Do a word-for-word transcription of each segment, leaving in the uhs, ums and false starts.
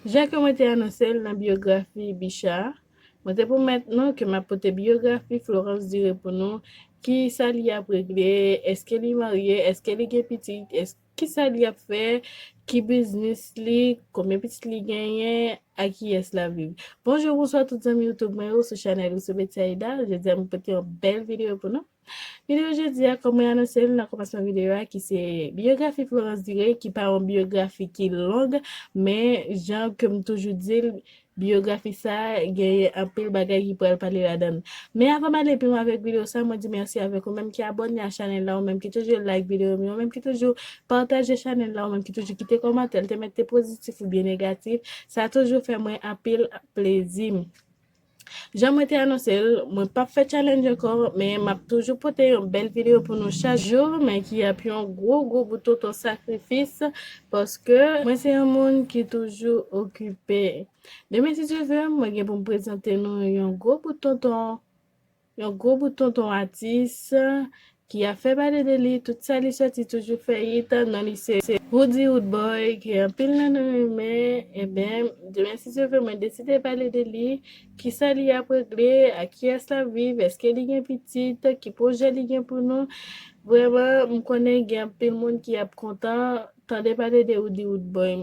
Jan ke mwen te anonse l nan biyografi Bicha a, mwen te pwomèt nou ke m ap pote biyografi Florence Duré pou nou. Ki sa li ap regle? Èske li marye? Èske li gen pitit? Èske, ki sa li ap fè? Ki biznis li? Konbyen pitit li genyen? A kiyès l ap viv? Bonjou, bonswa tout zanmi YouTube mwen yo sou chanèl ou sou Betty Aida. Jodi a mwen pote yon bèl videyo pou nou. Videyo jodi a, kòm mwen anonse l nan kòmansman videyo a, ki se biyografi Florence Duré, ki pa yon biyografi ki long, men jan ke m toujou di l, biyografi sa a genyen anpil bagay ki pral pale ladan l. Men avan m ale pi lwen avèk videyo sa a, mwen di mèsi avèk ou menm ki abòne a chanèl la, ou menm ki toujou like videyo m yo, ou menm ki toujou pataje chanèl la, ou menm ki toujou kite kòmantè, l te mèt te pozitif oubyen negatif, sa toujou fè mwen anpil plezi. Jan mwen te anonse l, mwen p ap fè challenge ankò, men m ap toujou pote yon bèl videyo pou nou chak jou, men ki ap yon gwo, gwo bout tonton sakrifis, paske mwen se yon moun ki toujou okipe. Demen, si Dye vle, mwen gen pou m prezante nou yon gwo bout tonton, yon gwo bout tonton atis, ki ap fè pale de li, tout sa li sòti toujou fè it, non li se, se Roody Roodboy, ke anpil nan nou renmen. Eben, demen, si Dye vle, mwen deside pale de li, ki sa li ap regle, a kiyès l ap viv, èske li gen pitit, ki pwojè li gen pou nou. Vrèman, m konnen gen anpil moun ki ap kontan tande pale de Roody Roodboy.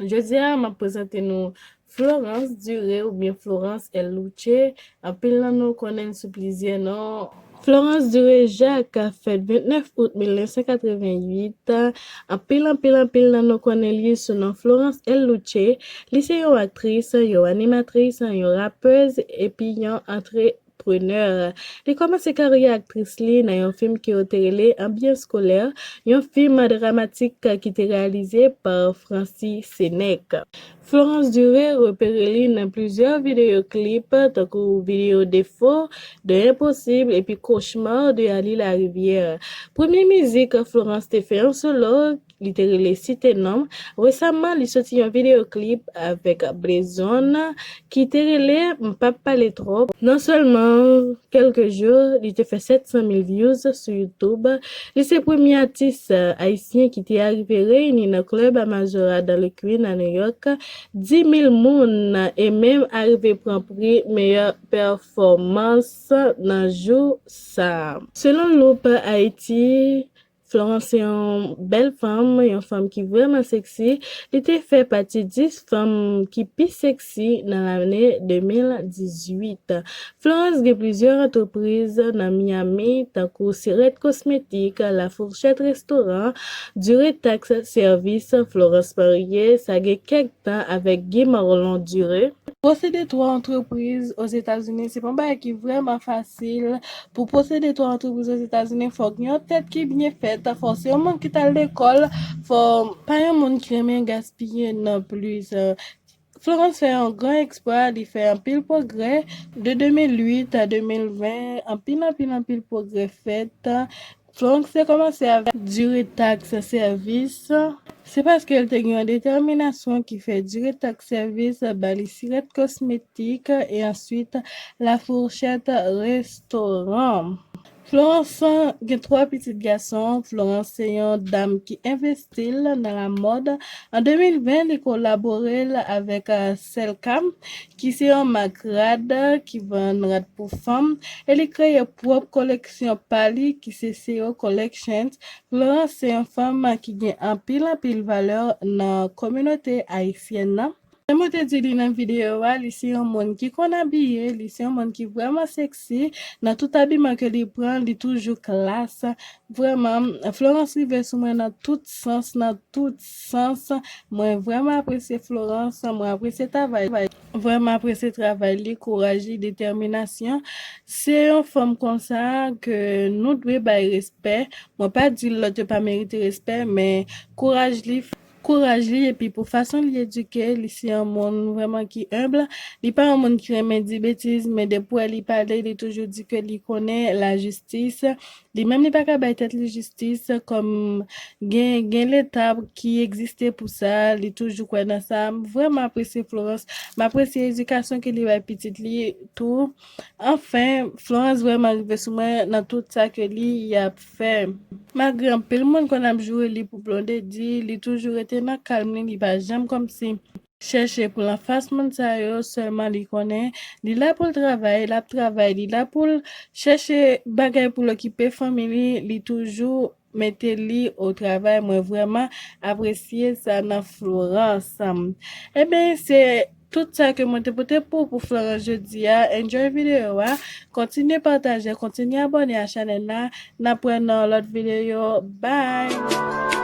Jodi a, m ap prezante nou Florence Duré oubyen Florence El Luche. Anpil nan nou konnen l sou plizyè non. Florence Duré Jacques fèt vennèf out mil nèf san katrevenn uit. Anpil, anpil, anpil nan nou konnen li sou non Florence El Luche. Li se yon aktris, yon animatris, yon rapèz, epi yon antreprenè. Li kòmanse karyè aktris li nan yon fim ke yo te rele Ambiance scolaire, yon fim dramatik ki te reyalize pa Francis Sénèque. Florence Duré repere li nan plizyè videyo klip, tankou videyo Défaut, de Impossible epi Cauchemar de Ali Larivière. Premye mizik Florence te fè an solo, li te rele Cité Nonm. Resaman, li soti yon videyo klip avèk Blezon ki te rele M p ap pale twòp. Non sèlman, kèlke jou, li te fè sèt san mil views sou YouTube. Li se premye atis, euh, ayisyen ki te arive reyini nan klèb Amazora dans le Queen a New York, dis mil moun, e menm arive pran pri meyè pèfòmans nan jou sa a. Selon Loop Haiti, Florence se yon bèl fanm, yon fanm ki vrèman seksi. Li te fè pati dis fanm ki pi seksi nan lane de mil dizuit. Florence gen plizyè antrepriz nan Miami, tankou Sirèt Kosmetik, La Fourchette Restaurant, Duré Tax Service. Florence marye, sa gen kèk tan, avèk Guy Marlon Duré. Posede twa antrepriz Ozetazini, se pa yon bagay ki vrèman fasil. Pou posede twa antrepriz Ozetazini, fòk gen yon tèt ki byen fèt, fò w se yon moun ki t al lekòl, fò w pa yon moun ki renmen gaspiye non plis. Florence fè yon gran eksplwa, li fè anpil pwogrè. De de mil uit a de mil ven, anpil, anpil, anpil pwogrè fèt. Florence te kòmanse avèk Duré Tax Service. Se paske l te gen yon detèminasyon ki fè Duré Tax Service ba li Sirèt Kosmetik e answit La Fourchette Restaurant. Florence gen twa pitit gason. Florence se yon dam ki envesti l nan lamòd. An de mil ven, li kolabore l avèk, euh, Selcam, ki se yon mak rad ki vann rad pou fanm, e li kreye pwòp koleksyon pa li ki se Seo Collections. Florence se yon fanm ki gen anpil, anpil valè nan kominote ayisyèn nan. Jan mwen te di li nan videyo a, li se yon moun ki konn abiye, li se yon moun ki vrèman seksi. Nan tout abiman ke li pran, li toujou klas. Vrèman, Florence rive sou mwen nan tout sans, nan tout sans. Mwen vrèman apresye Florence, mwen apresye travay, vrèman apresye travay li, kouraj li, detèminasyon. Se yon fanm konsa ke nou dwe bay respè. Mwen pa di lòt yo pa merite respè, men kouraj li, kouraj li, epi pou fason li edike, li se yon moun vrèman ki enb. Li pa yon moun ki renmen di betiz, men depi w wè li pale, li toujou di ke li konnen lajistis. Li menm, li pa ka bay tèt li jistis, kòm gen, gen leta ki egziste pou sa, li toujou kwè nan sa. M vrèman apresye Florence, m apresye edikasyon ke li bay pitit li tou. Anfen, Florence vrèman rive sou mwen nan tout sa ke li ap fè. Malgre anpil moun konn ap joure li pou Blondedy, li toujou rete nan kalm li, li pa janm kòmsi chèche pou l anfas moun sa yo sèlman li konnen. Li la pou l travay, l ap travay, li la pou l chèche bagay pou l okipe fanmi li, li toujou mete li o travay. Mwen vrèman apresye sa nan Florence. Ebyen, se tout sa ke mwen te pote pou pou Florence jodi a. Enjoy videyo a. Kontinye pataje, kontinye abòne a chanèl la. N ap wè nan lòt videyo. Bye!